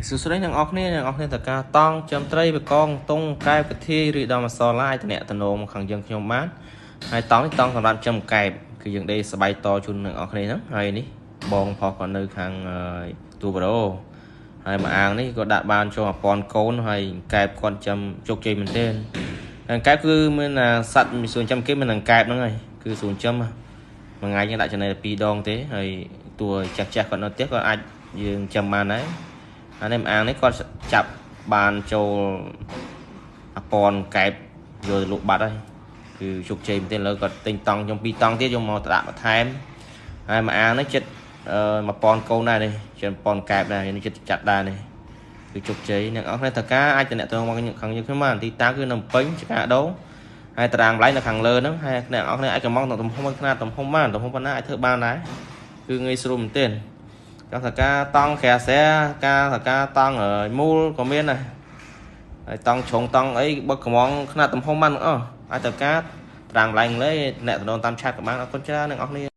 សួស្តីអ្នកនរគ្នាអ្នកនរគ្នាតើការតង់ចំត្រីបកងតុងកែបកធាយឬដល់ម្សលឡាយតំណតំណងខាងយើងខ្ញុំបានហើយតង់នេះតង់សម្រាប់ចំកែបគឺយើងដេកស្បៃតជូនអ្នកនរគ្នាហ្នឹងហើយនេះបងផុសក៏នៅខាងទូប្រូហើយមួយអាងនេះក៏ដាក់បានចូល1000កូនហើយកែបគាត់ចាំជោគជ័យមែនទែនហើយកែបគឺមានសត្វមានសួនចាំគេមាននឹងកែបហ្នឹងហើយគឺសួនចាំមួយថ្ងៃយើងដាក់ចំណីតែ2ដងទេហើយតួចាស់ចាស់គាត់នៅផ្ទះក៏អាចយើងចាំបានដែរអានេះអាងនេះគាត់ចាប់បានចូល1000កែបយកទៅលក់បាត់ហើយគឺជោគជ័យមែនទែនលើគាត់ទិញតង់ខ្ញុំ2តង់ទៀតយកមកដាក់បន្ថែមហើយមួយអាងនេះចិត្ត1000កូនដែរនេះចិត្ត1000កែបដែរនេះចិត្តចាត់ដែរនេះគឺជោគជ័យអ្នកនរគ្នាតើការអាចតំណទៅមកខាងយើងខ្ញុំបានទីតាំងគឺនៅពេញចកាដូងហើយតារាងបន្លែនៅខាងលើហ្នឹងហើយអ្នកនរគ្នាអាចកំងទំហំខ្នាតទំហំបានទំហំប៉ុណ្ណាអាចធ្វើបានដែរគឺងាយស្រួលមែនទែនចង់ថាការតង់ក្រាសែការថាការតង់មូលក៏មានដែរហើយតង់ជ្រុងតង់អីបើកំងខ្នាតទំហំបានទាំងអស់អាចទៅការតារាងបន្លែលេអ្នកតំណតាមឆាតក៏បានអរគុណច្រើនអ្នកនរគ្នា។